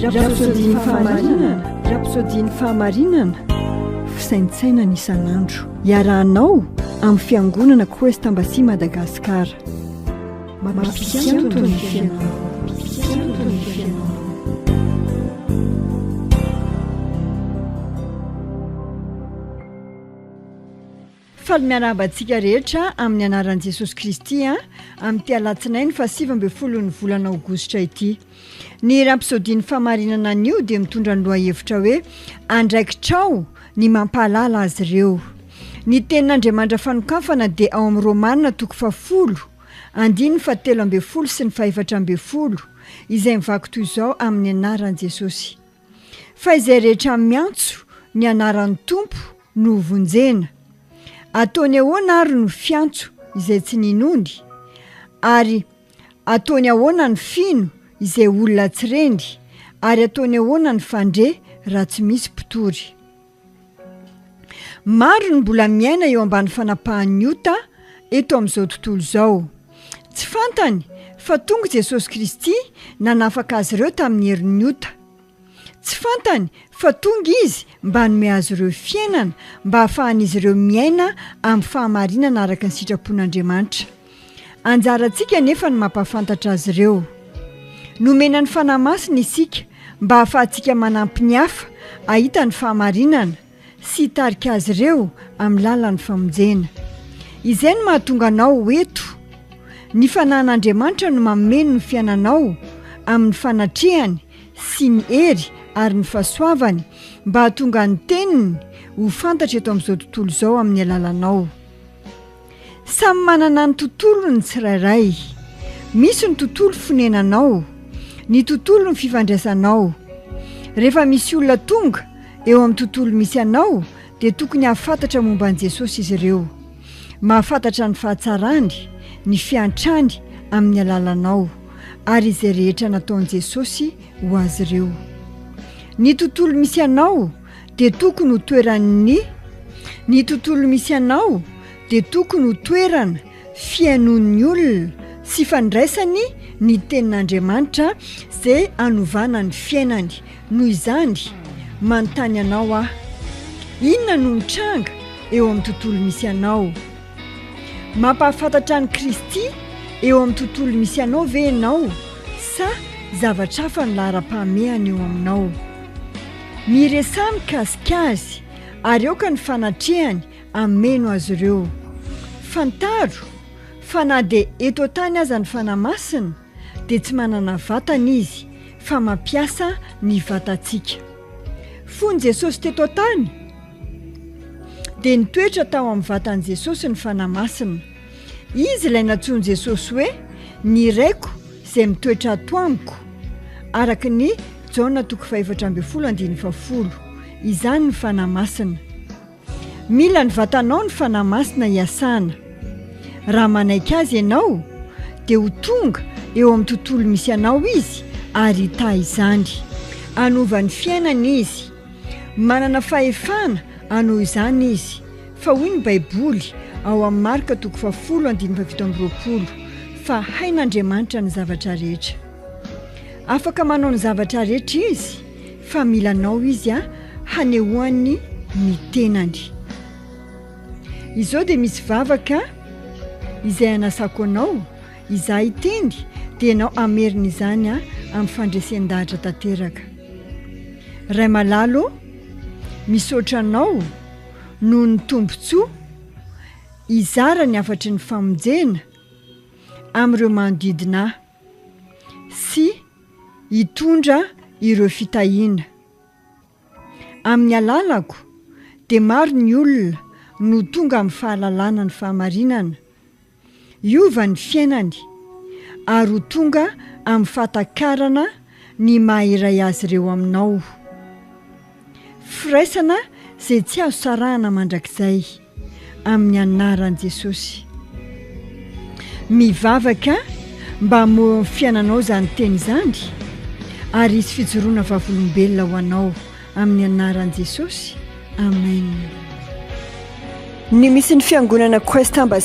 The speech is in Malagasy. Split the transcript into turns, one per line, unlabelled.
Rapsodin'ny fahamarinana, Rapsodin'ny fahamarinana, fisaintsainana isan'andro. Iarahanao amin'ny Fiangonana Christ Embassy Madagascar. Mampianto ny fiainanao. Mampianto ny fiainanao. Faly miarahaba antsika rehetra amin'ny anaran'i Jesosy Kristy amin'ity alatsinainy faha 19 ny volana aogositra ity. Ny Rapsodin'ny Fahamarinana anio dia mitondra ny lohahevitra hoe Andraikitrao ny mampahalala azy ireo. Ny tenin'Andriamanitra fanokafana dia ao amin'ny Romana toko fahafolo, andininy fahatelo ambin'ny folo sy ny fahefatra ambin'ny folo, izay mivaky toy izao amin'ny anaran'i Jesosy. Fa izay rehetra miantso ny anaran'ny Tompo no hovonjena. Ataony ahoana ary no fiantso izay tsy ninoany? Ary ataony ahoana ny fino izay olona tsy reny? Ary ataony ahoana ny fandre raha tsy misy mpitory? Maro ny mbola miaina eo ambany fanapahan'ny ota eto amin'izao tontolo izao. Tsy fantany fa tonga Jesosy Kristy nanafaka azy ireo tamin'ny herin'ny ota. Tsy fantany fa tonga Izy mba hanome azy ireo fiainana mba hahafahan'izy ireo miaina amin'ny fahamarinana araka ny sitrapon'Andriamanitra. Anjarantsika anefa ny mampahafantatra azy ireo. Nomena ny Fanahy Masina isika mba hahafahantsika manampy ny hafa hahita ny fahamarinana sy hitarika azy ireo amin'ny lalan'ny famonjena. Izay no mahatonga anao ho eto. Ny Fanahin'Andriamanitra no mameno ny fiainanao amin'ny fanatrehany sy ny hery ary ny fahasoavany mba hahatonga ny Teniny ho fantatra eto amin'izao tontolo izao amin'ny alalanao. Samy manana ny tontolony ny tsirairay. Misy ny tontolo fonenanao, ny tontolon'ny fifandraisanao. Rehefa misy olona tonga eo amin'ny tontolo misy anao dia tokony hahafantatra momba an'i Jesosy izy ireo. Mahafantatra ny fahatsarany, ny fiantrany amin'ny alalanao, ary izay rehetra nataon'i Jesosy ho azy ireo. Ny tontolo misy anao dia tokony ho toeran'ny Ny tontolo misy anao dia tokony ho toerana fihainoan'ny olona sy fandraisany ny tenin'Andriamanitra izay hanovana ny fiainany. Noho izany, manontany anao aho, inona no mitranga eo amin'ny tontolo misy anao? Mampahafantatra an'i Kristy eo amin'ny tontolo misy anao ve ianao sa zavatra hafa no laharam-pahamehana eo aminao? Miresaha mikasika Azy ary aoka ny fanatrehany hameno azy ireo. Fantaro fa na dia eto an-tany aza ny Fanahy Masina dia tsy manana vatana Izy fa mampiasa ny vatantsika. Fony Jesosy teto an-tany dia nitoetra tao amin'ny vatan'i Jesosy ny Fanahy Masina. Izy ilay nantsoin'i Jesosy hoe ny Raiko izay mitoetra ato amiko, araka ny Jaona toko fahefatra ambin'ny folo andininy fahafolo. Izany ny Fanahy Masina. Mila ny vatanao ny Fanahy Masina hiasana. Raha manaiky Azy ianao, dia ho tonga eo amin'ny tontolo misy anao Izy ary hitahy izany. Hanova ny fiainana Izy. Manana fahefana hanao izany Izy. Fa hoy ny Baiboly ao amin'ny Marka toko fahafolo andininy faha-27 fa hain'Andriamanitra ny zavatra rehetra. Afaka manao ny zavatra rehetra Izy fa mila anao Izy hanehoany ny tenany. Izao dia misy vavaka izay hanasako anao, izaho hiteny dia ianao hamerina izany amin'ny fandresen-dahatra tanteraka. Ray malala ô, misaotra anao noho ny tombontsoa hizara ny hafatry ny famonjena amin'ireo manodidina ahy sy hitondra ireo fitahiana. Amin'ny alalako dia maro ny olona no tonga amin'ny fahalalana ny fahamarinana. Hiova ny fiainany ary ho tonga amin'ny fahatakarana ny maha iray azy ireo aminao. Firaisana izay tsy azo sarahana mandrakizay, amin'ny anaran'i Jesosy. Mivavaka mba hamoha eo amin'ny fiainanao izany teny izany ary hisy fijoroana vavolombelona ho anao amin'ny anaran'i Jesosy. Amen.
Ny misy ny fiangonana Christ Embassy.